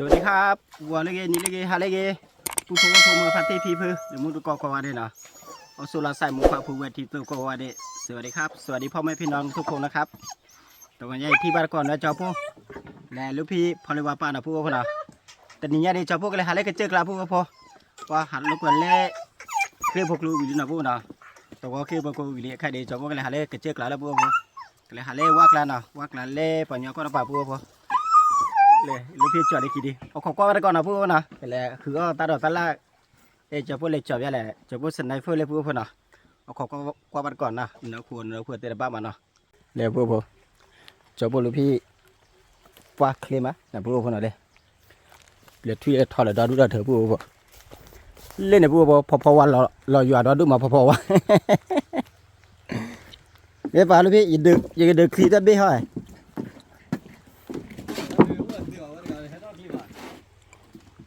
สวัสดีครับ ဂီၤလၢအဂ့ၤ နံၤလၢအဂ့ၤ ဟါလၢအဂ့ၤ ပုၢ်ဖိဝဲၢ်ဖိ မိၢ်ဖါတံၢ်ဖံဖု လၢမူတကိးကိးဂၤဒဲးနီၤ, အိၣ်ဆူၣ်လီၤစၢ် မိၢ်ပၢ်ဖုဝဲၢ်ထံသိးကိးဂၤဒဲး สวัสดีครับ สวัสดีพ่อแม่พี่น้องทุกคนนะครับ တဂီၤညါအံၤထံၣ်ဘၣ်တကိးနီၤ ကၠီဖိ လဲၤလူၤဖံးဖီလ့ဝါပာ်နီၤ ပုၢ်ဖိဝဲၢ်ဖိနီၤ, တနံၤညါဒ်ကၠီဖိကလဲၤဟးလၢကစၢၢ်ကျါ ပုၢ်ဖိဝဲၢ်ဖိ, ပှၤဟးလိာ်ကွဲလၢ ဃ့ၢ်ဖိကျိဝံၤလံနီၤ ပုၢ်ဖိနီၤ, တဝီဃ့ၢ်ဖိကျိဝံၤလံ အခါဒ်ကၠီဖိကလဲၤဟးလၢကစၢၢ်ကျါလၢ ပုၢ်ဖိဝဲၢ်ဖိ, ကလဲၤဟးလၢဝၣ်ကျါနီၤ ဝၣ်ကျါလၢပှၤညီကီၢ်တပၤ ပုၢ်ဖိဝဲၢ်ဖိ လဲၤလူၤဖံးကၠီလၢခံဒံး အိၣ်ခိးကွၢ်ဘၣ်တကိးနီၤ ပုၢ်ဖိဝဲၢ်နီၤ, ကလဲၤဃုအီၣ်တၢ်ဒိးတၢ်လၢ်, အဲ ကၠီဖိလဲၤကၠီဖဲလဲၣ် ကၠီဖိ sniper လၢ ပုၢ်ဖိဝဲၢ်ဖိနီၤ, အိၣ်ခိးကွၢ်ဘၣ်တကိးနီၤ နၢၤခိနၢၤခိတဲတဘၣ်မးနီၤ, လဲၤ ပုၢ်ဖိဝဲၢ်ဖိ, ကၠီဖိလူၤဖံး ပှၢ်ချ့မး နၢၤ ပုၢ်ဖိဝဲၢ်ဖိနီၤ လဲ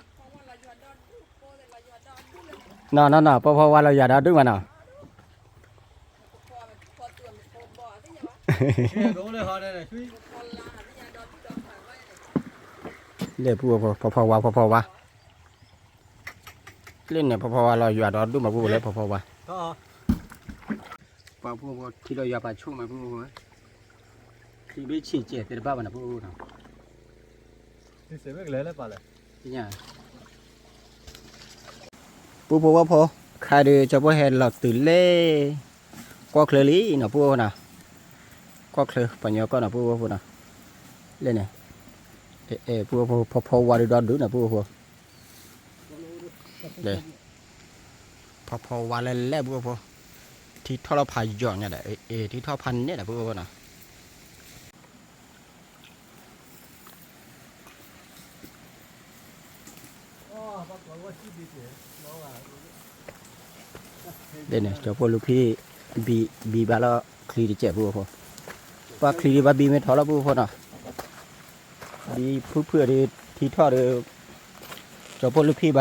ၤ လဲၤထွံလဲၤထီၣ်လၢဒီဒူၣ်ဒီထၢ ပုၢ်ဖိဝဲၢ်ဖိ, လၢန့ၣ် ပုၢ်ဖိဝဲၢ်ဖိ ဖီဖီဝါလီၤယွၤဒီဒူၣ်မး ဖီဖီဝါ မ့ၢ်ပာ်လူၤဖံး ယကဒုးချံတဘ့ၣ်ဟီ, နီၢ်နီၢ်နီၢ် ဖီဖီဝါလီၤယွၤဒီဒူၣ်မးနီၤ, လဲၤ ပုၢ်ဖိဝဲၢ်ဖိ ဖီဖီဝါ ဖီဖီဝါ, လၢန့ၣ် ဖီဖီဝါလီၤယွၤဒီဒူၣ်မး ပုၢ်ဖိဝဲၢ်လၢ ဖီဖီဝါ, ပှၤ ပုၢ်ဖိဝဲၢ်ဖိ ထံလီၤယွၤပာ်ဆိၣ်မး ပုၢ်ဖိဝဲၢ်ဖိ, ချံဘ့ၣ်ဆံးစဲးတဲတဘၣ်ဘၣ်နီၤ ပုၢ်ဖိဝဲၢ်နီၤ ပုၢ်ဖိဝဲၢ်ဖိ ခါဒီး ကၠီဖိဟဲလီၤတုၤလၢ ကီၢ်ချၢလံနီၤ ပုၢ်ဖိဝဲၢ်နီၤ, ကီၢ်ချၢ ပှၤညီကီၢ်နီၤ ပုၢ်ဖိဝဲၢ်ဖိနီၤ, လၢန့ၣ် အဲ ပုၢ်ဖိဝဲၢ်ဖိ ဖီဖီဝါဒီ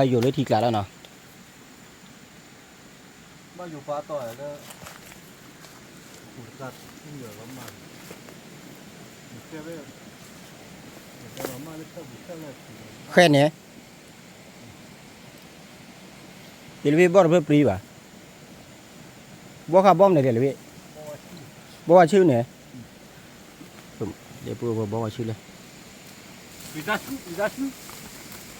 ဒူၣ်နီၤ ပုၢ်ဖိဝဲၢ်ဖိ, လဲၤ ဖီဖီဝါလၢလဲၣ် ပုၢ်ဖိဝဲၢ်ဖိ, ထံထီၣ်လီၤဖးယိာ်ညါဒီး အဲ ထံထီၣ်ဖးန့ၣ်ဒီး ပုၢ်ဖိဝဲၢ်ဖိနီၤ ဒ်န့ၣ် ကၠီဖိလူၤဖံး ဘံဘံဘၣ်လီၤချံတစဲး ပုၢ်ဖိဝဲၢ်ဖိ, ပှၤချံဒ်ဘၣ်ဘံမ့ၢ်ထီၣ်လီၤ ပုၢ်ဖိဝဲၢ်ဖိနီၤ, ဘံဖုၣ်ဖုၣ်ဒီး ထံထီၣ်ဒီး ကၠီ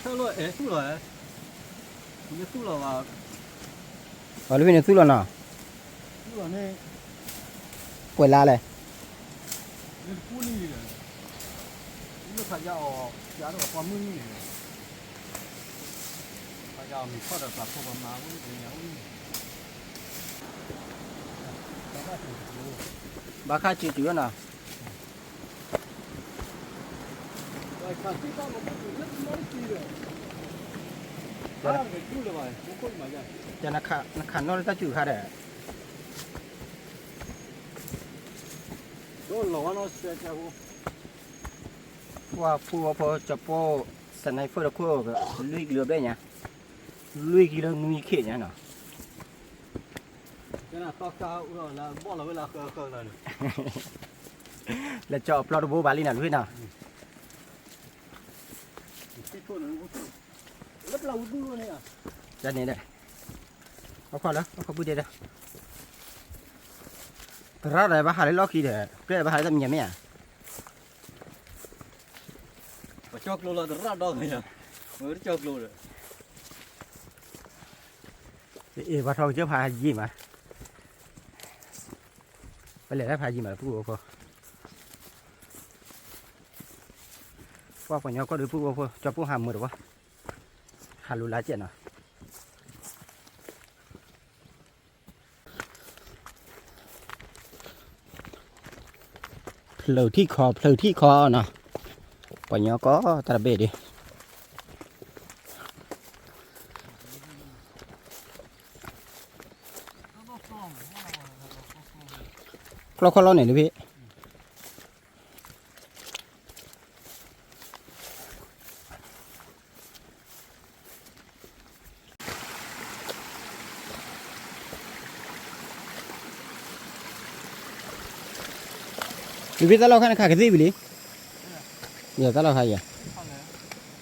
ဖိလူၤဖံးဘၣ်ယိာ်လၢထံကျါလီၤနီၤ ဘၣ်ယိာ်ပာ်တီၢ်လၢ ဃဲန့ၣ် ယလၢဘ့ၣ်ဘီၣ်တဖျၢၣ်ပျံၤဘၣ်, ဘီၣ်ဃးဘီၣ်မနုၤလဲၣ်လၢဘ့ၣ်, ဘီၣ်ဝါဆူၣ်န့ၣ်, လၢပုၢ်ဖိဘီၣ်ဝါဆူၣ်လၢ ဆၢလီၤအဲၣ်သူၣ်လီၤ, အလၢဖဲန့ၣ်သူၣ်လီၤနီၤ, ပှဲၤလါလဲၣ်, ဘၣ်ခါစူၤစူၤနီၤ နခးနီၣ်လၢတၢ်စူၤခါဒီး ပှၤဖိဝဲဖိ ကၠီဖိ sniper တခိၣ် လွံၢ်ကံလီဘျဲၣ်ညါ, လွံၢ်ကံလီနွံခ့ညါနီၤ, လဲၤကၠီအပျီတဘိဘၣ်လံနီၤ လၢနီၤ န့ၣ်ဒီး အခီလၢ အခီပုၢ်ဒဲဒီး သရၣ်ဒီးဘၣ်ဟးလၢလီၢ်ခံဒီး ကြၢးဘၣ်ဟးလၢတၢ်မံၤမ့ၢ်ဧါ, ပကၠီကျိလီၤသရၣ်ဒီးမ့ၢ်ဧါ, ပကၠီကျိဒီး အ့ၣ် ပှၤထီၣ်ကစၢၢ်ဖးယံာ်မး, ပလဲၤတၢ်ဖးယံာ်မး ပုၢ်ဖိဖိ, ပှၤပှၤညီကီၢ်ဒီးပုၢ်ဖိဖိ ကၠီဖိဟးမုာ်တဝီ, ဟးလူၤလါကဲးနီၤ ဖျၢၣ်ထံၣ်ခီ ဖျၢၣ်ထံၣ်ခီနီၤ, ပှၤညီကီၢ်တၢ်တဘ့ၣ်ဒီး ကျီၢ်ခီလီၤန့ၣ်လၢဖဲ နဖဲတၢ်လီၢ်ခါန့ၣ် ခးကသ့ၣ်ဝံၤလံ, ယတၢ်လီၢ်ခါယၤ,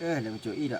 အဲ လဲၤပကၠိအံၤဒီး ပ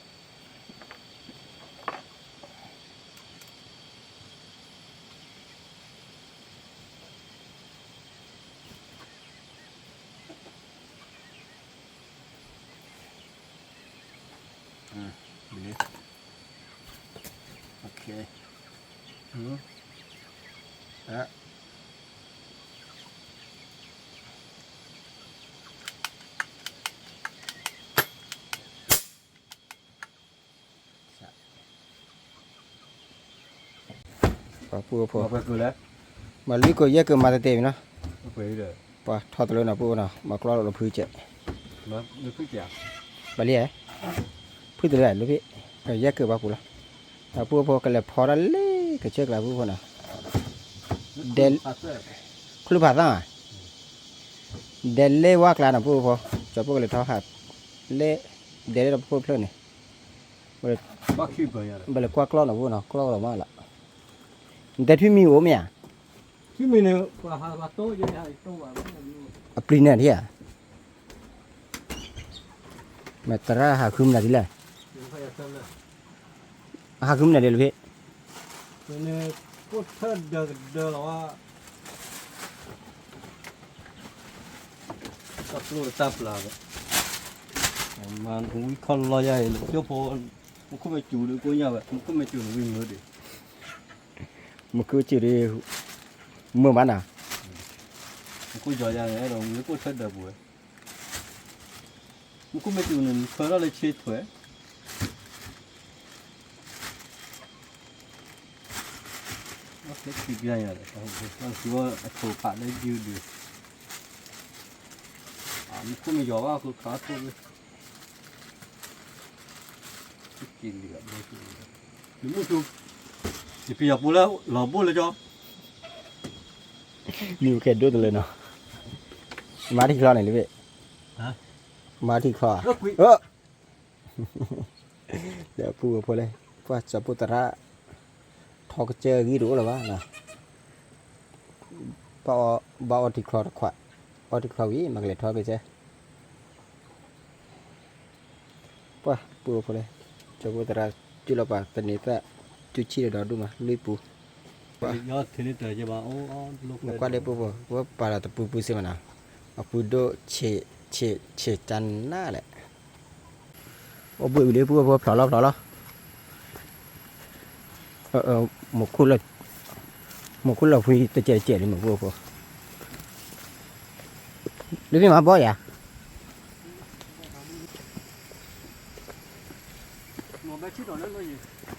ှၤပုၢ်ဖိ မၤလွံၢ်ကၢၢ်ယဲၢ်ကၢၢ်မၤတတဲာ်မံၤနီၤ, ပှၤထီတလၢနီၤ ပုၢ်ဖိနီၤ မၤကျီလီၤဖုကဲး, ဘၣ်လံ, ဖုတလၢလၢဖံ, ယဲၢ်ကၢၢ်ဘၣ်ပူၤလီၤ, ပုၢ်ဖိကလဲၤဖီတၢ်လၢကဆၢကျါ ပုၢ်ဖိနီၤ, ဒဲ, ချုးဖးသၣ်မး, ဒဲလၢဝါကျါနီၤ ပုၢ်ဖိ, ကၠီၤဖိကလဲၤထီဟး, လၢ, ဒဲလၢတၢ်ဖိဖျၢၣ်န့ၣ်, ဘၣ်လဲၤကွၢ်ကျီနီၤ ပုၢ်ဖိနီၤ ကျီလီၤမးလီၤ, နတဲထွံၣ်မံၤအိၣ်မ့ၢ်ဧါ, ထွံၣ်မံၤန့ၣ်, အပျံၤန့ၣ်ဒ်ဧါ, မ့ၢ်သရၣ်ဟးဃုမနုၤဒ်လဲၣ်, အဟးဃုမနုၤဒ်လဲၣ်ဖဲ, န့ၣ်, ကိၣ်ထၢၣ်ဒၢကဒၢလီၤဝဲ, တၢ်ပျိတၢ်ပျၢ်ဘၣ်, မၤဝံခီၣ်လီၤယါအံၤ ကၠိဖိ, မူခိၣ်မ့ၢ်စူၤဒီးကိၣ်ညါဘၣ် မူခိၣ်မ့ၢ်စူၤန့ၣ်ဝံမုာ်ဒံး, မူခိၣ်စူၤဒီး, မုာ်မးနၤ, မူခိၣ်ယီၤယါန့ၣ် အဲၣ်ဒိးဝံကိၣ်ထၢၣ်ဒၢပူၤဝဲ မူခိၣ်မ့ၢ်စူၤန့ၣ် နဖၢထီၣ်လၢဆ့ထွဲ, ဖဲခံပြညါဒီး, အထိၣ်ဖးလၢယုၢ်ဒုး, မူခိၣ်မ့ၢ်ယီၤဘၣ်အဃိခါထိၣ်ဝဲ, က့ၤလံ, ယမုၢ်ထူ, ယပျံၤယီၤပူၤလၢလီၤဘိၣ်လၢကၠီ မ့ၢ်ပကဲဒိၣ်တလၢနီၤ, မၤထံချီန့ၣ်လံဘ့ၣ်, မၤထံချီဧါ, ဒီးပုၢ်ဖိလဲၣ်, ပှၤကၠီၤဖိသရၣ်, ထီကစၢၢ်ဂံၢ်တအိၣ်လၢၤဘၣ်နီၤ, ဘၣ်အီထံချီတခွး, အီထံချီဝံၤ မၤကလဲၤထီကစၢၢ် ပှၤပုၢ်ဖိလဲၣ်, ကၠီၤဖိသရၣ်, စုလီၤပာ်သန့ၤသၣ်, စုဆံၣ်ဒီးဒီဒူၣ်မး လွံၢ်ပူၤ, နကွၢ်လၢပုၢ်ဖိ ပှၤပာ်လီၤတပူၤပူၤစ့ၢ်မးနီၤ, အပူၤဒိၣ်, ဆံး, ဆံး, ဆံးကနၣ်လဲၣ်, အိၣ်ဘှံးဝံၤလံ ပုၢ်ဖိဖျိးလီၤဖျိးလီၤ, မူခိၣ်လီၤဖှံတကဲးတကဲးလံ မူခိၣ်ဖိ, လၢဖဲမၤဘီယၤ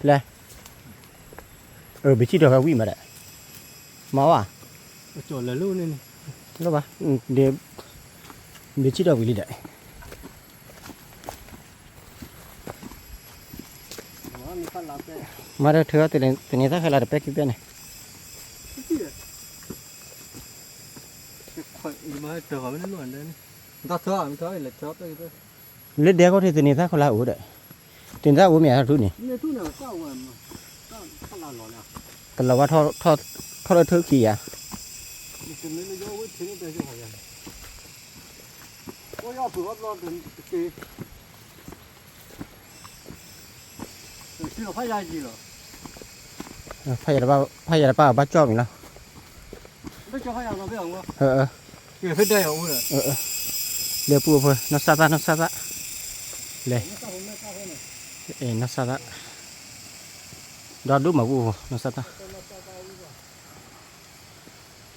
လဲၣ်, ဘ့ၣ်ဆံၣ်ထီၣ်ဝံၣ်မးဒီး, မၤဝဲ, လၢဘၣ်, ဘ့ၣ်ဆံၣ်ထီၣ်ဝံၤလံဒီး, မၤဒီးထုးအီၤသန့ၤသၣ်ခဲလၢာ်တပဲခံပဲန့ၣ်, လၢဒဲကီၢ်ထံးသန့ၤသၣ်ခဲလၢာ်အိၣ်ဒီး, သန့ၤသၣ်အိၣ်မ့ၢ်အထူၣ်န့ၣ်, ကလီၤဝါ, ထီၣ်လၢထၢၣ်ခံယၤ ဖးယၤတပၣ်ဘၣ်ကၠီၣ်မံၤလီၤ, လဲၤပုၢ်ဖိ နီၢ်စၢ်သၣ် နီၢ်စၢ်သၣ်, လဲၤ, နီၢ်စၢ်သၣ်, ဒီဒူၣ်မးပုၢ်ဖိ နီၢ်စၢ်သၣ်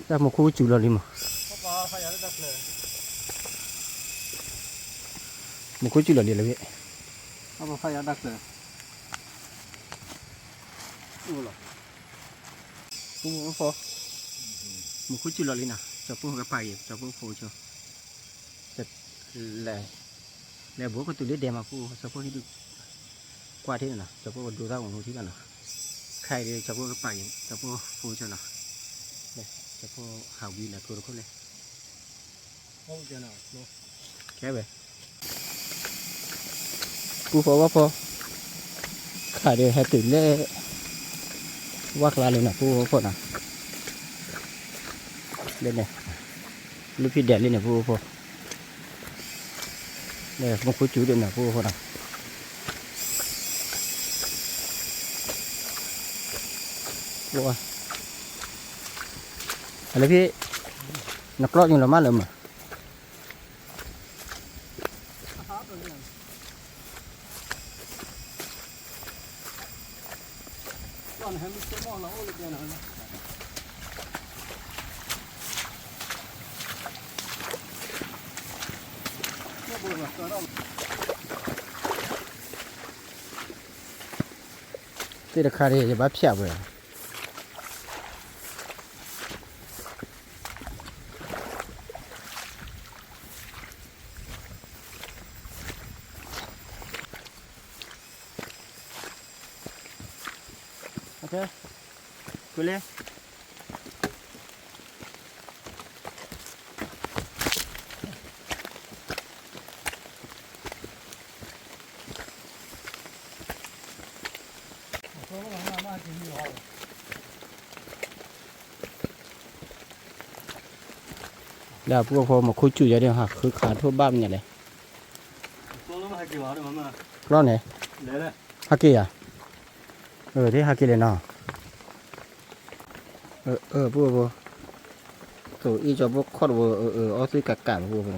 တၢ်မူခိၣ်စူၤလီၤလံမး, မူခိၣ်စူၤလီၤလံလၢဝဲ, မူခိၣ်စူၤလီၤလံနီၤ ကၠီၤဖိကပာ်က့ၤ ကၠီၤဖိဖိဆိ, လဲၤ, လဲၤဘိကတုၤလၢဒဲမးပုၢ်ဖိ ကၠီၤဖိဟံၣ်ဒုး, ကွၢ်ထံၣ်နီၤ ကၠီၤဖိကဒိသၣ်အိၣ်မူထံၣ်ဘၣ်နီၤ, ခဲအံၤဒီး ကၠီၤဖိကပာ်က့ၤ ကၠီၤဖိဖိဆိနီၤ, ကၠီၤဖိဟးဝံၤလၢကျိတခိၣ်လဲၣ် ကဲဝဲ, ပုၢ်ဖိဝဲဖိ, ခးဒီးဟဲတုၤလၢ, ဝၣ်ကျါလံနီၤ ပုၢ်ဖိဖိနီၤ, လၢန့ၣ်, လူဖံဒဲးလံန့ၣ် ပုၢ်ဖိဖိ, မူခိၣ်စူၤဒၣ်နၤ ဖိဖိနီၤ, အလၢဖဲ နကျီၢ်ညိလီၤမးလၢမး သ့ၣ်တခါန့ၣ် ယဘၣ်ဖျးဝဲ ဒီပုၢ်ဖိ မူခိၣ်စူၤယၤဒ်ဟးဃုခးထိၣ်ဘၣ်မနုၤလဲၣ်, ကျီၢ်န့ၣ် ဟးက့ၤယၤ, အၢ ဒ်ဟးက့ၤလဲၣ်နီၤ, ပုၢ်ဖိ သိးအ့ၣ်ကၠီဖိခီၣ်တဘိ အီၣ်သွံၣ်ကးကး ပုၢ်ဖိ,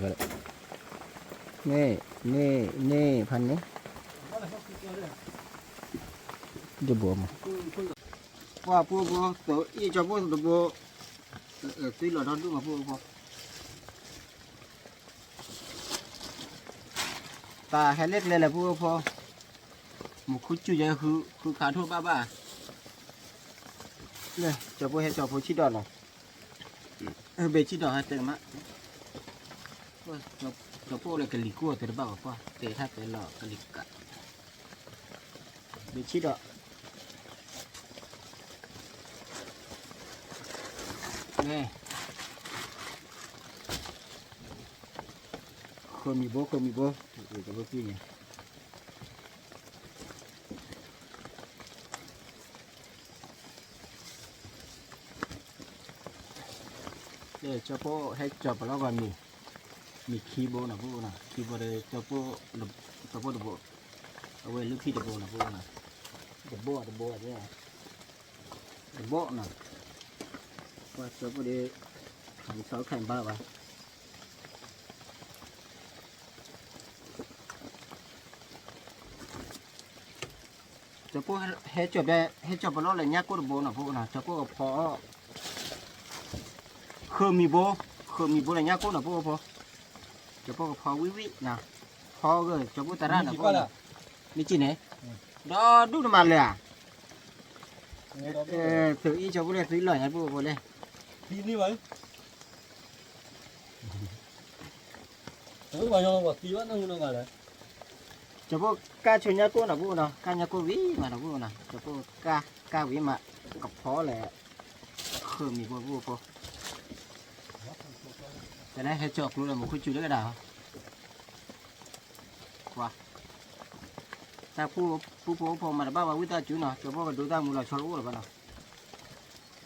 န့ၣ် န့ၣ် န့ၣ် ဖးန့ၣ် တဘိမး, ပှၤပုၢ်ဖိ သိးအ့ၣ်ကၠီဖိတဘိ သွံၣ်လီၤဒီဒူၣ်မး ပုၢ်ဖိ, တၢ်ဟဲလၢကျဲလဲၣ် ပုၢ်ဖိ, မူခိၣ်စူၤယၤ ဃုခးထိၣ်ဘၣ်ဘၣ်, လၢ ကၠီဖိဟဲကၠီဖိဆံးဒီးလီၤ, ဘ့ၣ်ဆံးဒီးဟဲတဲမး, ကၠီဖိလၢကလံၤကိၢ်အီၤတဘၣ်ဘၣ် ပှၤတဲထၢၣ်တဲလီၤကလံၤကး, ဘ့ၣ်ဆံးဒီး ဃုမံၤဘိ ဃုမံၤဘိ, ကၠီဖိသွံၣ်န့ၣ် ကၠီဖိဟဲကၠီၤပလီၢ်ဂီၤမ့ၤ, မ့ၤခံဘိနီၤ ပုၢ်ဖိနီၤ, ခံဘိဒီး ကၠီဖိတဘိ, အဝဲလုၢ်ခံတဘိနီၤ ပုၢ်ဖိနီၤ, တဘိတဘိ, တဘိနီၤ, ပှၤကၠီဖိဒီး ခးမုၢ်ဆါခးမုၢ်ဘါဘၣ် ကၠီဖိဟဲကၠီၤဖဲ ဟဲကၠီၤပလီၢ်လၢညၣ်ကိၢ်တဘိနီၤ ပုၢ်ဖိနီၤ, ကၠီဖိကဖီ ဃုမံၤဘိ, ဃုမံၤဘိလၢညၣ်ကိၢ်နီၤ ပုၢ်ဖိ, ကၠီဖိကဖီဝံၣ်ဝံၣ်နီၤ, ဖီဂ့ၤ ကၠီဖိသရၣ်နီၤ ပုၢ်ဖိနီၤ, မ့ၢ်ကံၣ်န့ၣ်, ဒီဒူၣ်တမးလၢၤဧါ, သုအ့ၣ်ကၠီဖိလၢသုလီၤညါ ပုၢ်ဖိလၢ ကၠီဖိကါဆိညါကိၢ်နီၤ ပုၢ်ဖိနီၤ, ကၠီဖိကါဆိညါကိၢ်နီၤ ပုၢ်ဖိနီၤ, ကၠီဖိကါ ကါဝံၤမး ကဖီလဲၣ်, ဃုမံၤဘိ ပုၢ်ဖိ, တၢ်လၢဟဲကၠီၤကျိလၢမူခိၣ်စူၤလၢကဒါ ပှၤ တၢ်ပုၢ်ဖိအိၣ်ဖိမၤတဘၣ်ဘၣ် ဝံသးစူၤနီၤ, ကၠီဖိကဒိတၢ်မူလီၤဆီတအိၣ်လၢၤဘၣ်နီၤ,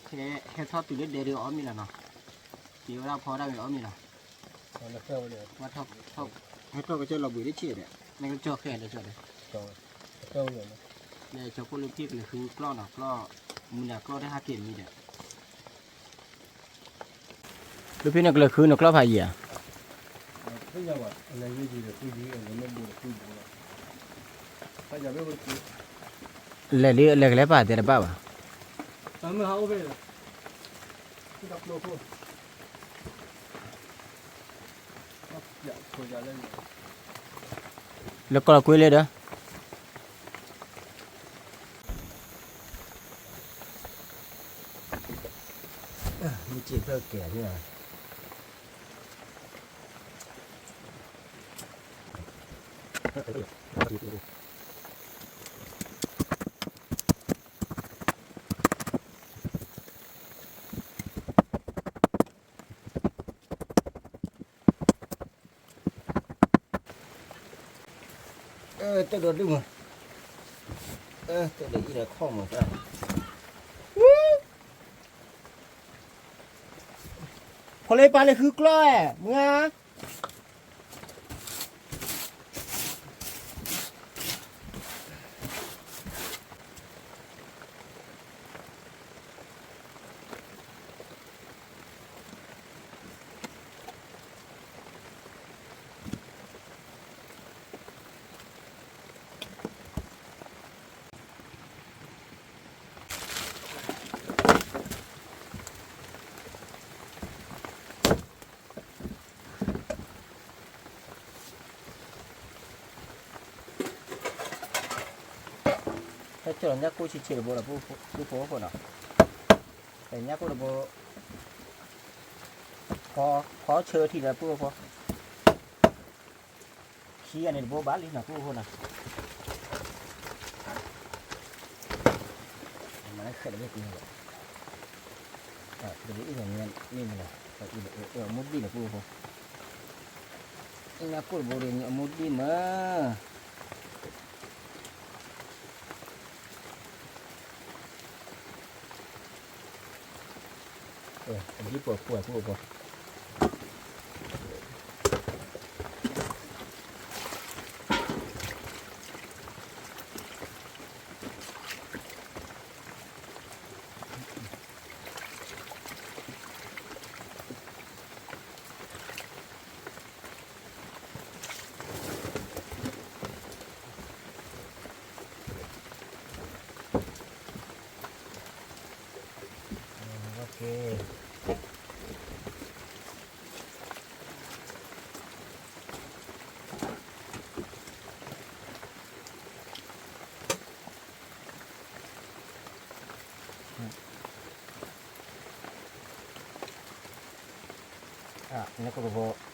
ဟဲထီၣ်တုၤလၢဒဲဒုးအီၣ်မ့ၤလီၤနီၤ, က့ၤဝဲဒၣ်ဖီဒၣ်မ့ၤအီၣ်မ့ၤလီၤ, ဟဲထီၣ်ကစၢၢ်လီၤဘှံးတဆံးဒီး နကကၠီၤဃဲလၢကၠီၤဒီး လၢကၠီၤဖိလၢဖံကလဲၤဃုကျီၢ်နီၤ, ကျီၢ် မုၢ်နၤကျီၢ်တဟးက့ၤမံၤဒီး လၢဖံနကလဲၤဃုနကျီၢ်ဖးယံၤဧါ, လဲၤလံ လဲၤကလဲၤပာ်တဲတဘၣ်ဘၣ်, လၢကီၢ်လီၤကွ့လၢဒီး မ့ၢ်စ့ၢ်ဖျၢၣ်ကဲၤန့ၣ် တၢ်ဒီးဒုမး, တၢ်ဒီးအံၤဒီးခီၣ်မးတၢ်, ဖိလၢပၢ်လၢဃုကျီၢ်ဧဲ မုၢ်ဧါ, ကၠီၣ်လီၤညၣ်ကိၣ်ဆံးဆံးတဘိဒီး ပုၢ်ဖိဖိနီၤ, ညၣ်ကိၣ်တဘိ, ဖီဆၢထံၣ်ဒီး ပုၢ်ဖိဖိ, ခံဂၤန့ၣ်တဘိဘၣ်လံနီၤ ပုၢ်ဖိနီၤ, မၤလၢဃဲးဒီးလၢက့ၤန့ၣ်လီၤ, တဘိအံၤန့ၣ်မ့ၢ်လီၤ, အမူဒံၣ်လီၤ ပုၢ်ဖိ, ညၣ်ကိၣ်တဘိဒီး အမူဒံၣ်မး ဒ်ပှၤပှၤပှၤပှၤ, နကဘီ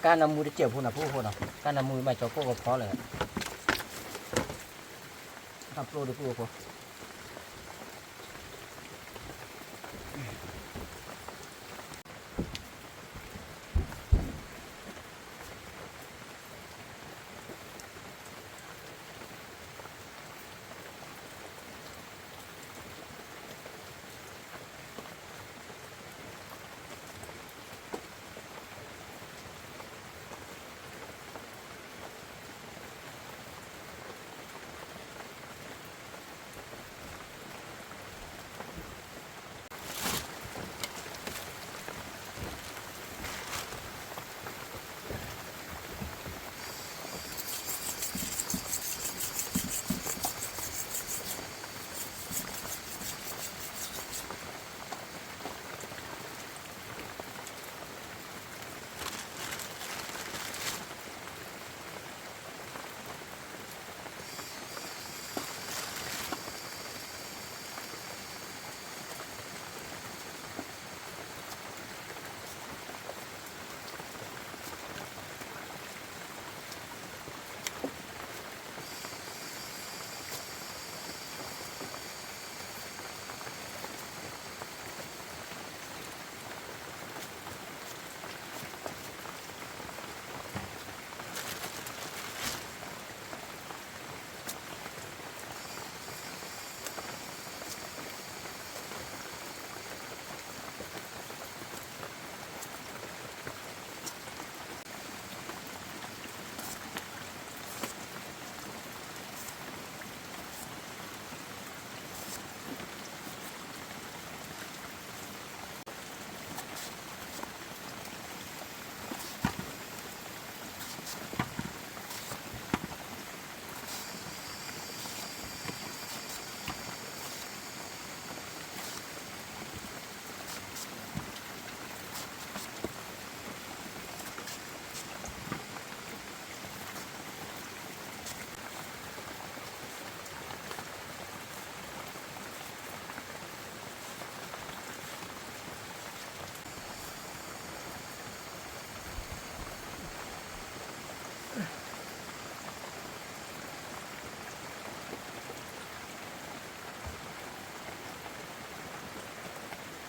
ကၢ်နၢမူတစဲးဖိနီၤ ဖိဖိနီၤ, ကၢ်နၢမူမ့ၢ် ကၠီကိၣ်ကဖီလၢာ်, တၢ်ပျိၢ်ဒုး ဖိဖိ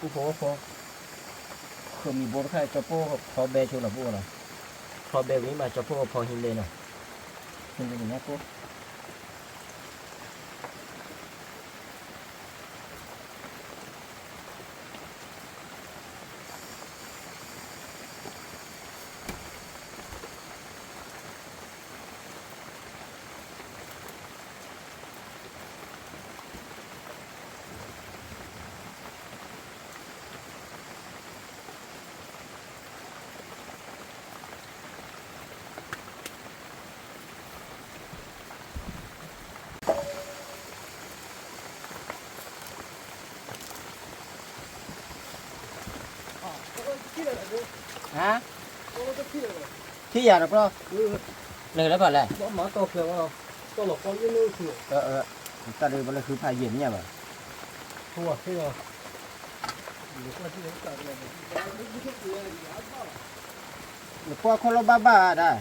ဖိဖိဖိ, ဃုမံၤဘိတခါ ကၠီပိၢ်ဖီဘဲဆိလီၤ ဖိနီၤ, ဖီဘဲဝံၤမး ကၠီပိၢ်ဖီဟံးလ့နီၤ, ဟံးလ့န့ၣ်ညါကိၣ် ဟါ, ထံၣ်ယၤတကျီ, လဲၤလၢဖးလဲၣ်, တၢ်ဒုးဘၣ်လၢဃုဖးယံာ်မ့ၢ်ညါဘၣ်, နကွၢ်ခီလီၤဘၣ်ဘၣ်ဒၣ်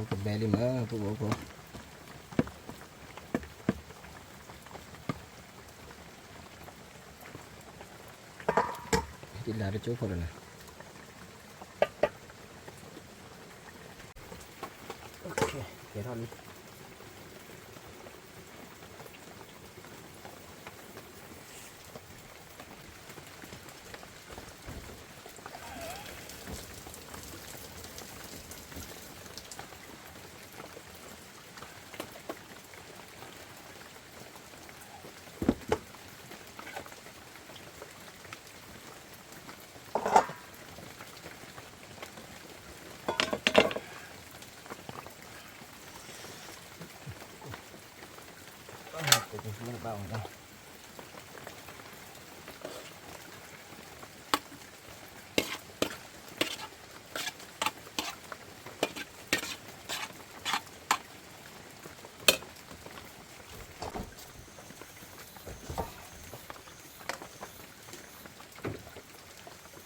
ကဘဲလံမး ပုၢ်ဖိ, ဒ်လၢတကၠိဖိလၢနၤ, ကဲထီၣ်လံ.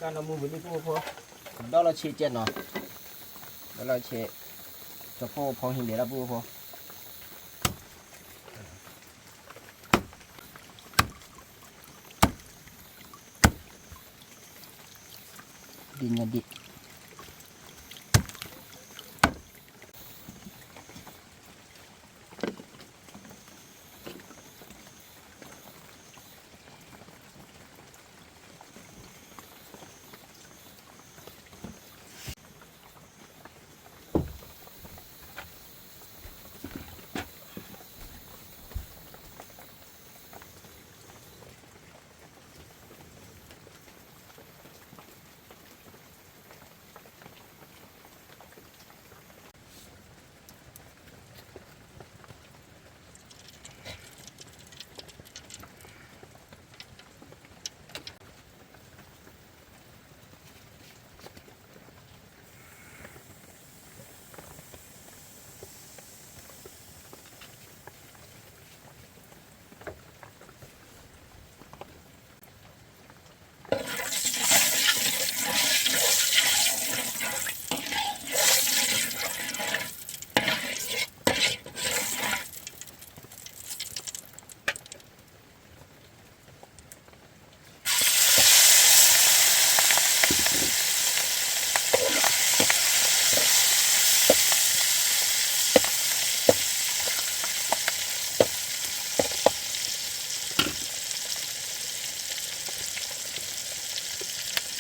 တၢ်နီၢ်မူပူၤလံ ပုၢ်ဖိ, ဒီလီၤဆံးကဲနီၤ, ဒီလီၤဆံး, တဖိဖိဟံးန့ၢ်လၢ ပုၢ်ဖိ, ဒ်ညါဒ်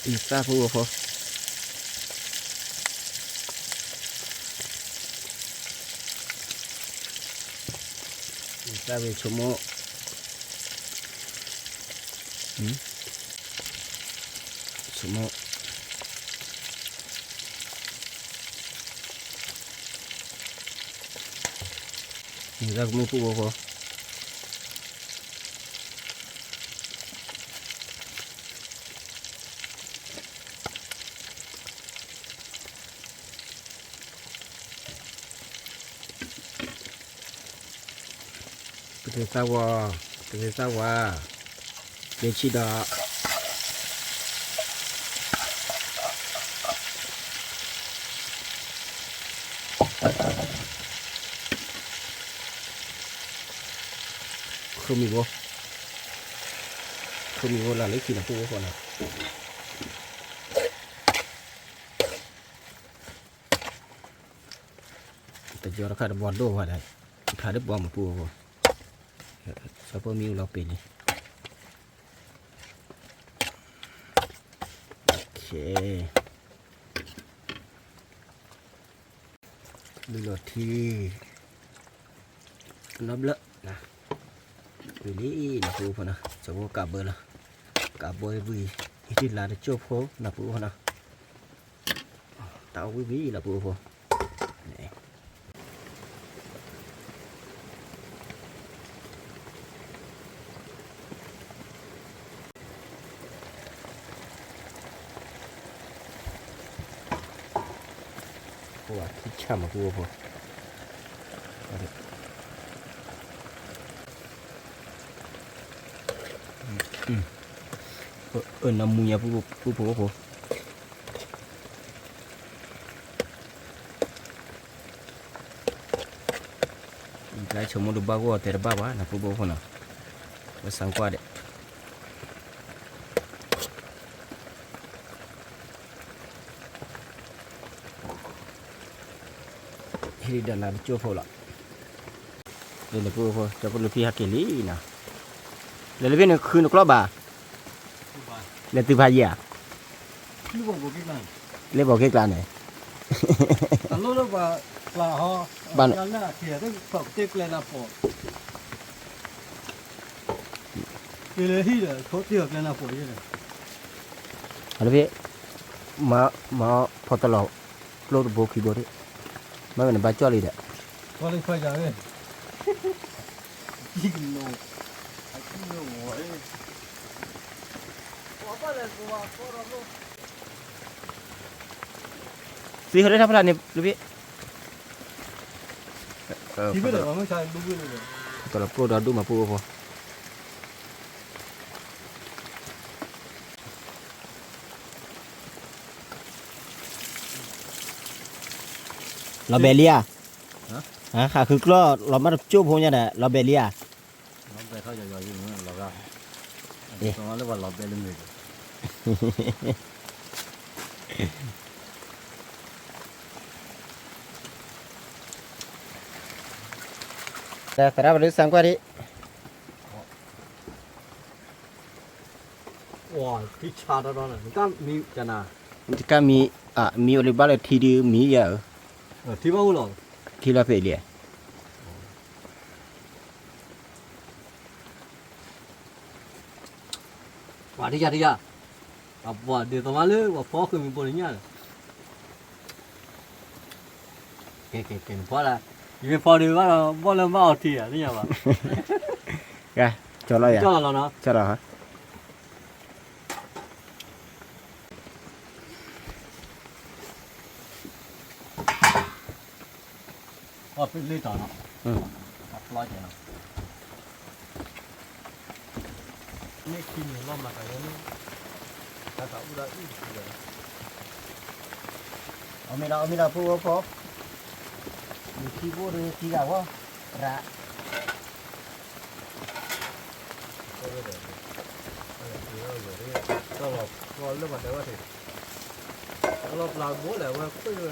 အံၤသၣ်ဖိဖိ, အံၤသၣ်ဝဲဆိကမိၣ်, ဆိကမိၣ်, မုၢ်သၣ်ကမူၣ်ပူဖိ ပသ့သၣ်ဝါ, ပသ့သၣ်ဝါ, လၢဆံဒီး ဃုမံၤဘိ, ဃုမံၤဘိလၢလၢခံန့ၣ် ပူဖိနီၤ. တယီတခါတဘီဒိၣ်ဝဲဒၣ်, ဖျါဒ်ဘီမုၢ်ပူဖိ, စီၤဖိမံအိၣ်လီၤပ့ၤလံ. လူလီၤထံ နီဘျၢ, ဝံၤလံနီၤ ပူဖိနီၤ, စီၤဖိကးဘၢလီၤ, ကးဘၢဝံၤ ဟံးဒုးလါတကၠိၢ်ဖိနီၤ ပူဖိနီၤ, တၢ်အီၣ်ဝံၤဝံၤလီၤ ပူဖိ. ပှၤခံဆၣ်မၤပူဖိ, အၢ နမူညါပူဖိဖိ, ဆိကမိၣ်တဘၣ်ဂီၢ်တဲတဘၣ်ဘၣ်နီၤ ပူဖိဖိနီၤ, ဝဲစၢ်ကွၢ်ဒဲး ဟ့ၣ်ဒုးလါတကၠိၢ်ဖိလီၤ. လၢနပူဖိ ကၠီဖိလၢဖံဟဲက့ၤလံနီၤ, လဲၤလၢဖံန့ၣ် ဃုနကျီၢ်ဘၣ်, လဲၤတုၤဖးယံၤဧါ, လၢဘီက့ကျါန့ၣ်, ဘၣ် လၢဖံ မၤဖီတလီၤ ကျိတဘိခံဘိဒံး, မ့ၢ်ဝဲန့ၣ်ဘၣ်ကၠီၣ်လံဒီး, သံဟိလၢထီၣ်ဖျါန့ၣ် လၢဖံ, တလီၤကျိဒီးဒူၣ်မၤပူဖိ လီၤဘဲလံဧါ, ဃးဃုကျီၢ် လီၤမၢ်တကၠိၢ်ဖိညါဒီး လီၤဘဲလံဧါ, လီၤဘဲထီၣ်ယီၤယီၤယံၤမ့ၢ်လီၤဂာ်, လီၤဘဲလၢမ့ၢ်ဒီး သရၣ်ပဒုစၢ်ကွၢ်ဒံး, တကးမံ, မံအိၣ်လၢဘၣ်လၢထံဒုးမံယၤဧၢ, ထံလီၤဖဲအံၤလံ, ပှၤတယၤတယၤ, ပှၤဒ်သိးမးလၢပှၤဖီဃုာ်မံၤပိာ်နညၣ်လီၤ, ကဲကဲကဲနဖီဒၣ်, ယမ့ၢ်ဖီဒုးဘၣ်ဒီး ဘီၣ်လၢဘၣ်အီၤထံဧါ သ့ၣ်ညါဘၣ်, ကၠီလီၤယၤ, ကၠီလီၤ, အီၣ်ဖဲလ့တီၤနီၤ, အပျီကဲနီၤ, မ့ၢ်ခံန့ၣ်လီၤမၤတၢ်လၢန့ၣ်, တၢ်တၢ်အူဒၣ်အံၣ်တခံဒီး, အမ့ၢ်ဒီး အမ့ၢ်ဒီးဖိဝဲဖိ, မ့ၢ်ခံဘိဒီးခံဂၤဝဲ, ရၣ် တၢ်လီၤပျၢ်ဘိလဲၣ်ဝဲတဲဝဲ, တၢ်လီၤပျၢ်ဘိလဲၣ်ဝဲခွ့ဝဲ,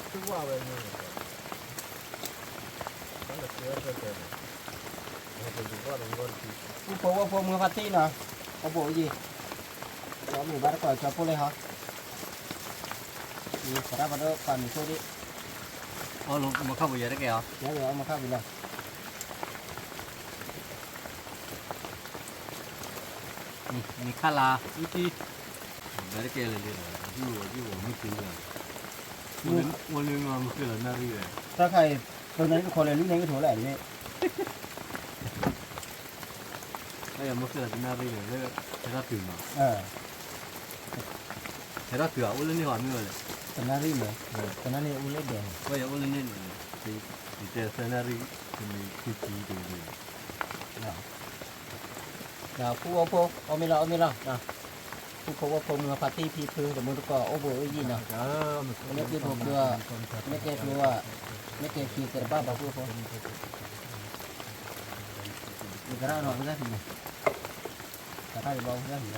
ခွ့ဝဲဝဲန့ၣ်, တၢ်လီၤပျၢ်ဘိတဲဝဲ, ပူဖိဝဲဖိမုၢ်ဖါတံၢ်နီၤ, အဘိၣ်ယံၤ, ကၠီမ့ၢ်ဘၣ်တကီၢ်ကၠီဖိလဲၣ်ဟီ, သရၣ်ပဒိပာ်မံၤခိၣ်ဒံး, မခါပူၤယဲတကဲၢ်အီၤ, ယဲယဲမခါပူၤလီၤ. မ့ၢ်ခါလၢအူတံၢ်, ဘဲတကဲလၢာ်လံ, ယုၢ်ဝဲယုၢ်ဝဲမုၢ်က့ၤလၢာ်, အိၣ်လၢမုၢ်က့ၤလၢာ်နၣ်ရံၣ်ဝဲ, တၢ်ခါအံၤ တနၣ်ရံၣ်တခီလဲၣ် လွံၢ်နၣ်ရံၣ်တခီလဲၣ်, တၢ်ယမ့ၢ်ဃ့လၢတနၣ်ရံၣ်န့ၣ် လၢ ထဲတၢ်တုၤမး, ထဲတၢ်တုၤအအိၣ်လၢန့ၣ်ဟီမ့ၢ်ဝဲလဲၣ်, တနၣ်ရံၣ်န့ၣ်, တနၣ်ရံၣ်အိၣ်လၢဒဲးန့ၣ်, ဝဲယအိၣ်လၢန့ၣ်န့ၣ်, ယတဲသၢနၣ်ရံၣ်, တမံၤခံဆံတဂ့ၤ, ဒီးဖုဝီဖိ အီၣ်မ့ၤလီၤ အီၣ်မ့ၤလီၤ, ဖုဖိဝီဖိမုၢ်ဖါတံၢ်ဖံဖု တမူတကိး အိၣ်ဘှံးအိၣ်ယံၤနီၤ, မ့ၢ်က့ၤဖိကျိ, မ့ၢ်က့ၤကျိ, မ့ၢ်က့ၤခံသ့တဘၣ်ဘၣ်ဖုဖိ, ယကရၣ်နီၤ ဝံသးဖံးန့ၣ်, ကရၣ်ယဘီဝံသးဖံးလီၤ.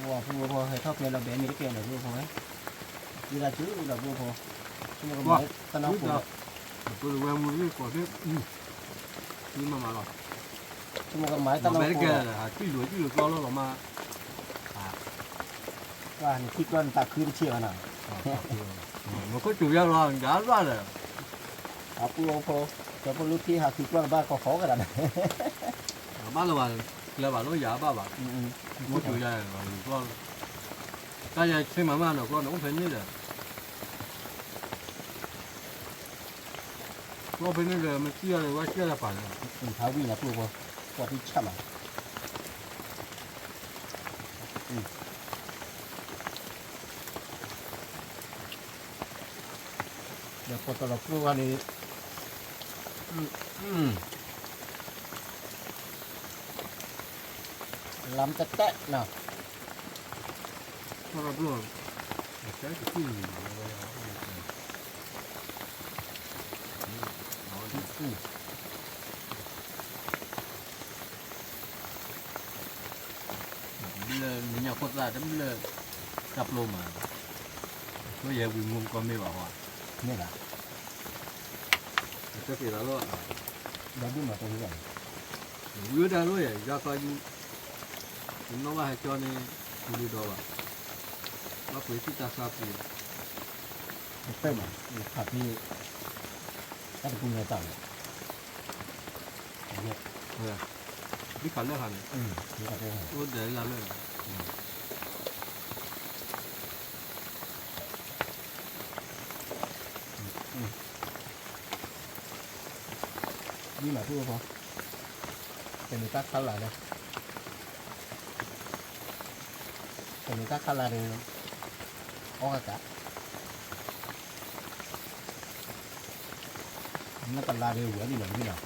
ဝဲဖုဖိ ဟဲထီၣ်ကျဲလီၤ ဘဲမ့ၢ်တကဲလၢၤဖုဖိဝဲ, ဝံသးစူၤလီၤဖုဖိ, ဆိကမိၣ်ကမၤတၢ်နီၢ်ခိလီၤ, ဝဲမူရ့ၣ်ကိးသ့ၣ်, မၤမၤလီၤ, ဆိကမိၣ်ကမၤတၢ်နီၢ်ခိလီၤ, ဝဲနထံၣ်ကျီၢ်နသးခုတဆံးဘၣ်နီၤ, နခိၣ်စူၤယါလီၤ နၤဘၣ်ဒီး အပုၢ်အိၣ်ဖိ, ကၠီဖိလူထံၣ်ဟးခံကျီၢ်တဘၣ်ကီဃီကဒၣ်, ဘၣ်လၢၤဘၣ်, ကျဲဘၣ်လၢယၤဘၣ်ဘၣ်, မ့ၢ်ကၠိယါ, တၢ်ယၤဆ့မၤမးနီၤ ကျီၢ်န့ၣ်အိၣ်ဖဲန့ၣ်ဒီး, ကျီၢ်ဖဲန့ၣ်ဒီး မ့ၢ်စံၣ်ယါဒီး ဝဲစံၣ်ယါတပၤန့ၣ်, ဖးဝံၣ်န့ၣ် ပုၢ်ဖိ, ကွၢ်ထံဆၣ်မး ဒီးပှၤကလီၤပှိၢ်ဝဲန့ၣ်, လါတတဲနီၤ, ပှၤကလီၤပှိၢ်, တဘျၢလၢနညါခိၣ်သၣ် တဘျၢလၢ တၢ်ပျိမး, ဆိယဲဝံၤမူကီၢ်မ့ၢ်ဘၣ်ဟီ, မ့ၢ်ဘၣ်, တၢ်က့ၤလီၤလီၤ, ဒီဒူၣ်မးတဝံၤဘၣ်, ဝံၤဝဲဒၣ်လီၤယဲ ယါသီယူ, ယနီၣ်ဘၣ်ဟဲကၠီန့ၣ်, ပူၤဒုဒီးဘၣ်, ဘၣ်ပှ့ၤထံၣ်တၢ်ဆါပူၤ, တၢ်မး, ယခးဖဲ, တၢ်တပူၤန့ၣ်တၢ်လီၤ ဒ်ခးလၢခါန့ၣ်, အိၣ်ဒဲးလၢလၢ, ဒ်မးဖုဖိ, တမ့ၢ်တၢ်ခါလၢ်ဒီး, တမ့ၢ်တၢ်ခါလၢ်ဒီး, အီၣ်ကကး နတလါဒီးဝဲဒ်လဲၣ်န့ၣ်,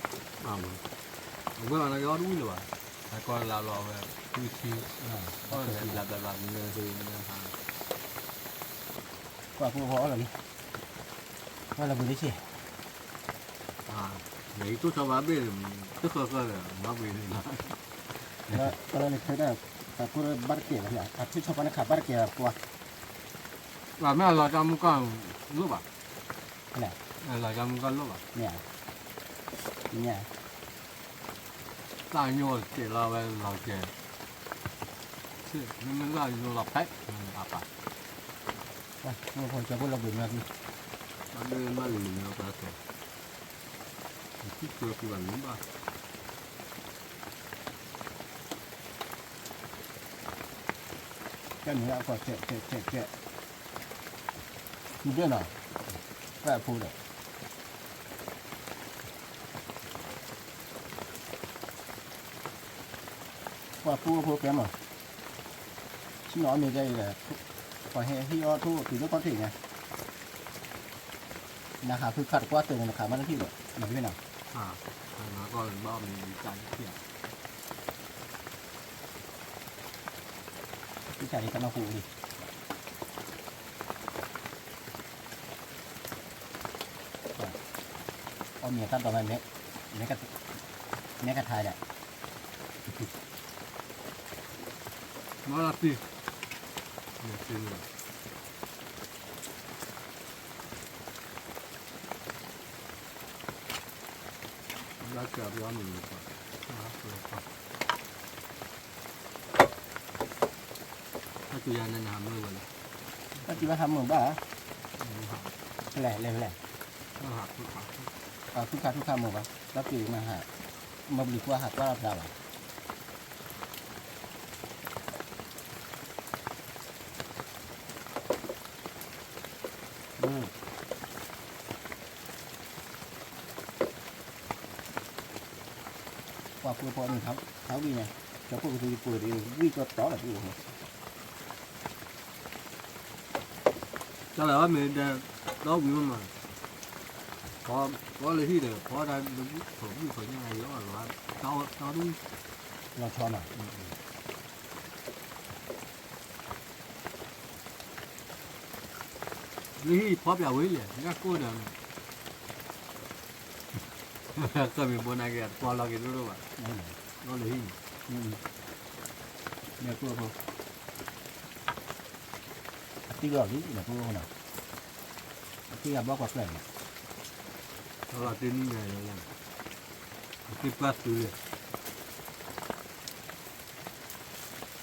အဝဲဘၣ်န့ၣ်က့ၤအီၣ်တဝံၣ်လၢၤဘၣ်, ဟဲကီလါလီၤဝဲ, ဝံၣ်ဆံ, အီၣ်လၢဘျးဘျးဘျးနၢဟ့နၢဟါ, ကွၢ်ဖုဖိအီၣ်လီၤလံ, အီၣ်လီၤပှ့ၤတဆံး, နအံၤတိၢ်ထီၣ်ဘၣ်ဘ့ၣ်, တဃၢဃၢဒီး မၤပှ့ၤန့ၣ်လီၤ, ကလၢနခဲဒၣ်, တၢ်ကိၢ်ဘၣ်တကဲဘၣ်, အထူၣ်ဆီဖါန့ၣ်ခးဘၣ်တကဲဘၣ်ကွၢ် မ့ၢ်အလီၤတၢ်မူကီၢ်လိၣ်ဘၣ်, လီၤတၢ်မူကီၢ်လိၣ်ဘၣ်, တၢ်ညိတကဲလီၤဝဲလီၤကဲ, မ့မ့ၢ်လၢညိလီၤဖဲ, အပၢ်, မ့ၢ်ဖိကၠီဖိလီၤဘှံးမ့ၢ်, ဘၣ်လၢဘၣ်လံၤလီၤပှၤကၠီ, ထံၣ်ကၠီပှၤလံၤဘၣ် ကဲန့ၣ်အကွၢ်ကဲးကဲးကဲးကဲး, ဒၣ်နီၤ, ပၢ်အဖိဒီး, ပှၤဖိအဖိကဲမး, ဆ့ၣ်နီၤအီၣ်မ့ၤကဲအံၤဒီး, ပှၤဟဲဟံၣ်အီၣ်ထိၣ်တုၤလၢခီၣ်ထံးညါ, နဟးဖုခးတကွၢ်တၢ်န့ၣ် နခးမ့ၢ်တထံၣ်ဒီး, နဘ့ၣ်နီၤ သံၣ်ဆးဒ်တၢ်နီၢ်ခိလံ, အီၣ်မ့ၤတၢ်ဒီး, မဲကထါဒီး, မၤလၢသံ, မဲသံန့ၣ်, ဘၣ်ကဘျီမုၢ်ပှၤ, တၢ်တုၤယၤန့ၣ်နဟးမုာ်ဝဲလဲၣ်, တၢ်တုၤဘၣ်ဟးမုာ်ဘၣ်, လဲၣ်လဲၣ်လဲၣ်, ဖုခါထူခါမုာ်ဘၣ်, တၢ်တုၤနဟး, မၤဘျုးကွၢ်ဟးကွၢ်လီၤဖျါဘၣ်. ပှၤပှဲၤပှၤန့ၣ် ထါဝံၣ်ညါ, ကၠီၤပိၢ်ကသူယပှဲၤဒီး ဝံၣ်ကၠီတီလီၤဒ်အိၣ်, တၢ်လၢအမ့ၢ်ဒီး ဒီဝံၤမးမး, ဖီလၢဟံၣ်ဒီး ဖီတၢ်လၢဘုၣ်ဖီဘုၣ်ဖီညါအံၤ အီၣ်လီၤ တၢ်အီၣ်တၢ်အီၣ်တဝံၣ်, လီၤဆီမး လၢဟံၣ်ဖီပၠးဝံၤလဲၣ် ညၣ်ကိၢ်ဒီး ကမ့ၢ်ဘိနၤက့ၤ တကွၢ်လီၤက့ၤဒိၣ်ဒိၣ်ဘၣ်, လီၤလၢဟံၣ်န့ၣ်, ညၣ်ကိၢ်ဖိ, အတံၢ်လီၤလံ ညၣ်ကိၢ်ဖိနီၤ, အတံၢ်အဘီကွၢ်ကျဲၣ်န့ၣ်, လီၤတ့ၢ်နံၣ်ညါလီၤ,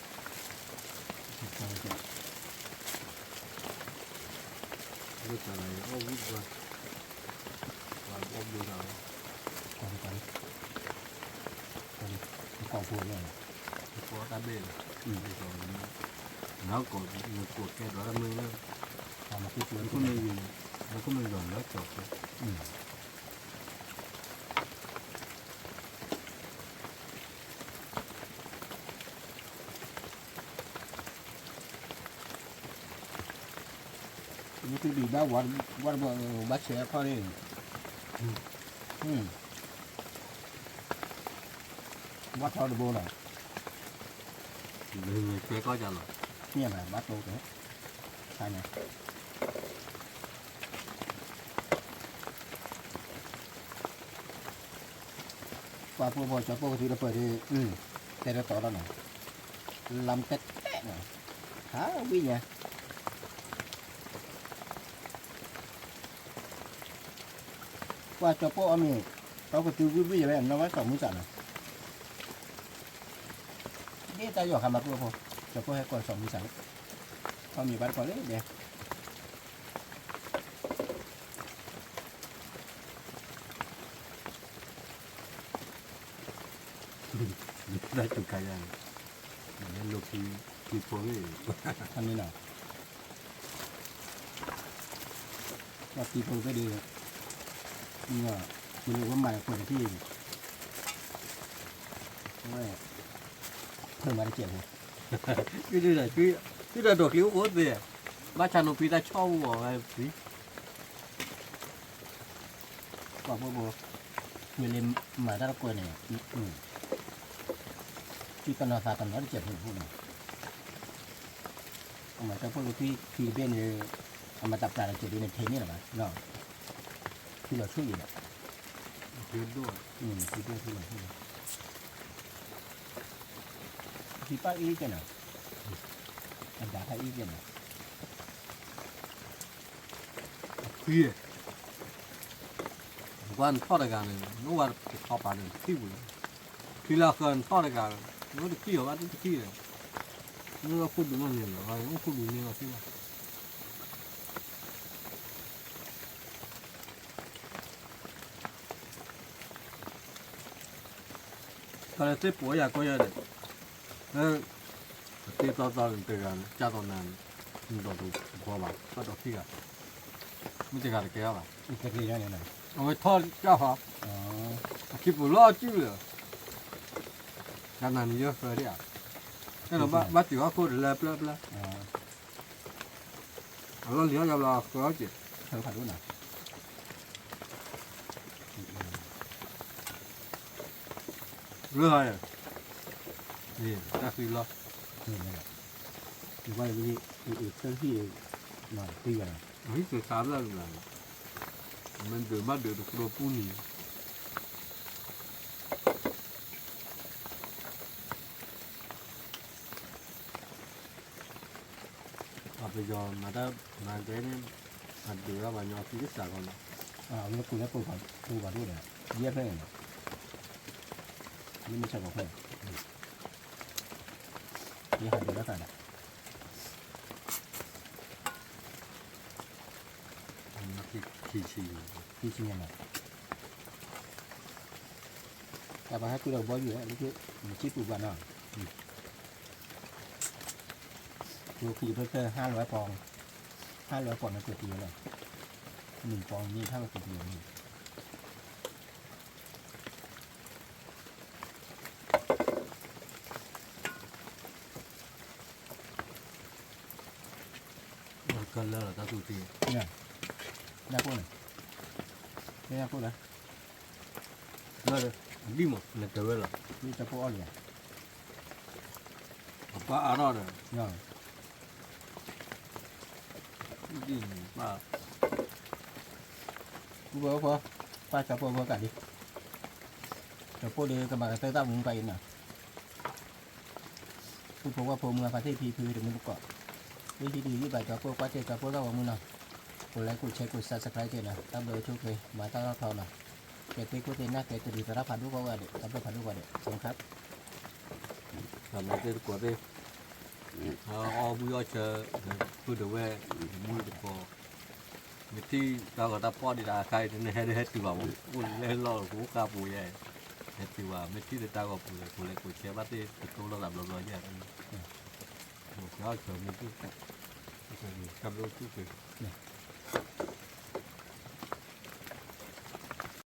အတံၢ်ပှၢ်သုးလဲၣ် လၢတၢ်လၢအီၣ်ဝံၣ်ပှၢ်, ပှၤအီၣ်ဘျုးတၢ်လီၤ, ကီၢ်ဖိ, ကီၢ်ဖိ, ကီၢ်တၢ်ဘ့ၣ်လီၤ, ဘ့ၣ်ကီၢ်, နကီၢ်, နကိးကဲဒီးတၢ်မ့ၢ်လၢ, နခိၣ်မ့ၢ်ယိာ်, နခိၣ်မ့ၢ်ယိာ်လၢကီၢ်ဖိ မ့ၢ်သုဒံးဘၣ်ဝါတဘိ, ဘၣ်ဆဲးအခီၣ်န့ၣ်, ဘၣ်ထီတဘိလီၤ, ဆဲးကီၢ်ကလီၤ, မ့ၢ်ဘၣ်ဘၣ်တိၢ်ကဲ, ခါန့ၣ် ပှၤဖိဖိကၠီၤဖိကသူတပၢၢ်ဒီး, တဲတတီၤလီၤနီၤ, လီၤတဲတဲနီၤ, ဟးဝံၣ်ညါ, ပှၤကၠီၤဖိအီၣ်မ့ၤ, ပှၤကသူဝံၣ်ဝံၣ်ယၤဝဲ နီၢ်ဝဲစီၤမူစးနီၤ, ဒ်တၢ်ယီၤခါမၤပှၢ်ဖိ, ကၠီၤဖိဟဲကိးစီၤမူစးလၢ, အီၣ်မ့ၤဘၣ်တကိးလၢဒဲး တၢ်စူၤခါယၤန့ၣ်, မ့ၢ်လိာ်ခံ, ခံဖိဂ့ၢ်, အမ့ၢ်နီၤ, ပှၤခံဖိဖဲဒၣ်, မ့ၢ်လၢဝဲမၤကွၢ်တထံၣ်, ဝဲ, ဖၢမၤတစဲးဖိ, ဒ်, ဒ်ဒီးဒိးချံအိၣ်ဃိသ့, ဘၣ်ဆၣ်နီၤဖံတၢ်ဆီၣ်အိၣ်အီၤဝဲဖံ ပှၤဖိဖိ, မ့ၢ်လၢမၤတၢ်တကွဲးန့ၣ်, ထံတနီၤသးတနီၤတစဲးဖိန့ၣ်, အမၤတၢ်ဖိလၢခံခံတဘ့ၣ်န့ၣ်, အမၤတၢ်ပျၢ်တစဲးဒ်န့ၣ် ထဲန့ၣ်လီၤဘၣ်, ထံလီၤဆိၣ်ယံၤလီၤ, ထံဒိၣ်, ထံဒိၣ်ထံလီၤဆိၣ်လီၤ, ထံပၢ်အံၤကဲနီၤ, အဒၣ်ဖးအံၤကဲနီၤ ခွံ, ကွၢ်နထီၣ်တဂၤန့ၣ် နအိၣ်ဝဲတခီပၤန့ၣ် တထံၣ်ပူၤ, ချံလၢဃၢၤနထီၣ်တဂၤ, နအိၣ်တထံၣ်အီၤဘၣ်တထံၣ်ဒီး, နအိၣ်ခိၣ်ဒူန့ၣ်လီၤ, အိၣ်ခိၣ်ဒူန့ၣ်လီၤသ့ဘၣ် တၢ်လၢသ့ၣ်ပိာ်ယၤကီယၤဒီး, အသ့ၣ်သီသီတဂၤန့ၣ် ကၢ်သိးနၤန့ၣ်, နဒီးတဘီဘၣ် ဘၣ်ဒီးခံဂၤ, မ့ၢ်တဂၤတကဲဘၣ်, အဝဲထီၣ်ကၢ်ဟီ, အခံပူၤလီၤစုလၢာ်, ကနၤန့ၣ်ယဲၢ်ဃၢဒံးဧါ, အဲၣ်ဒိးဘၣ်တုၤဟီၣ်ခိၣ်တလၢပျၢပျၢ အလီၢ်လံၤအီၣ်ယၤဘျီဃၢအီၣ်က့ၤ, ဃၢဖးဒိၣ်နၤ, လၢဟီ, တၢ်ဃံလီၤ, ယကွၢ်လၢ, သၢဟံၣ်, သၢဟံၣ်, မၤသံယၤ, ဟံၣ်သ့ၣ်သါဘျၣ်ဘျၣ်, မ့ၢ်ဒုးဘၣ်ဒုးတကျိပူၤန့ၣ် ပယီၤမၤတၢ်မၤတဲန့ၣ်, အဒုးဘၣ်ပှၤညီခံကစၢ်ကီးလီၤ, အဝဲကိးလၢပပှၤဒိၣ်ဒီး, ယဲၢ်ဖျၢၣ်န့ၣ်, ယမ့ၢ်ဆၢကီးဖျၢၣ်, ယဟးဒုးဘၣ်သးဒီး, ခံဆံ, ခံဆံန့ၣ်လီၤ, တၢ်ပှၤဟဲကွံာ်ဒီးဘီယူၤ, မ့ၢ်ဆံပူၤဘၣ်နီၤ, ကျိခံဖျၢၣ်ဖျၢၣ် ဟါလီၤဝဲပီၤ, ဟါလီၤဝဲပီၤန့ၣ်ကျိခံဝဲလီၤ, နံၣ်ပီနံၣ်ထီၣ်ကပူၤတလၢန့ၣ် ကလၢလီၤတၢ်သူၣ်တ့ၢ် ညၣ်ကိၣ်န့ၣ် ညၣ်ကိၣ်လၢ လၢအဒံၣ်မး နတဲဝဲလီၤ ဒ်တၢ်ဖိအီၣ်လံဧါ အပၢ်အါထီၣ်ဒီး ဒ်န့ၣ်ပၢ် ပှၤ ပၢ်ကၠီဖိအဖိကၣ်လံ ကၠီဖိဒီးကမၤကတၢၢ်တၢ်မူကၣ်အံၤနီၤ ပုၢ်ဖိဝဲၢ်ဖိမုၢ်အဖါတံၢ်ဖံဖုတမူတကိး လၢဟံးဒုးယုၢ်ဘၣ်ကၠီဖိကွၢ်စဲၣ်ကၠီဖိသၣ်ဝဲမုၢ်နီၤ ကိးlikeကိးshareကိးsubscribeန့ၣ် တၢ်ဘျုးဆိၣ်ဂ့ၤ မၤတၢ်ထီၣ်ထီနီၤ ကဲသ့ခိၣ်သ့ၣ်နၢ်ကဲ တရံးသရၣ်ဖးဒိၣ်ကိးဂၤဒဲး တၢ်ဘျုးဖးဒိၣ်ကိးဂၤဒဲး စခါ တၢ်မၤသ့ၣ်တကိးသ့ၣ် အီၣ်ဘုယီၣ်ဆၢ ပုၢ်ဒီးဝဲၢ် တမူတကိး မ့ၢ်ထံၣ်တၢ်ဂီၤတၢ်ဖီၣ်ဒံးတၢ်အခါအံၤ နဟဲဒုးဟဲတုၤဘၣ်မး အိၣ်လၢလီၢ်လၢဃိဃာ်ပူၤယဲ ဟဲတုၤဘၣ် မ့ၢ်ထံၣ်လၢတၢ်ဂီၤပူၤလၢ ကိးlikeကိးshareဘၣ်သ့ၣ်တတိၢ်လိာ်သးဘျီဘျီယဲ ကဲအီၣ်ဆၢမုၢ်သူၣ် တၢ်ဘျုးဆိၣ်ဂ့ၤ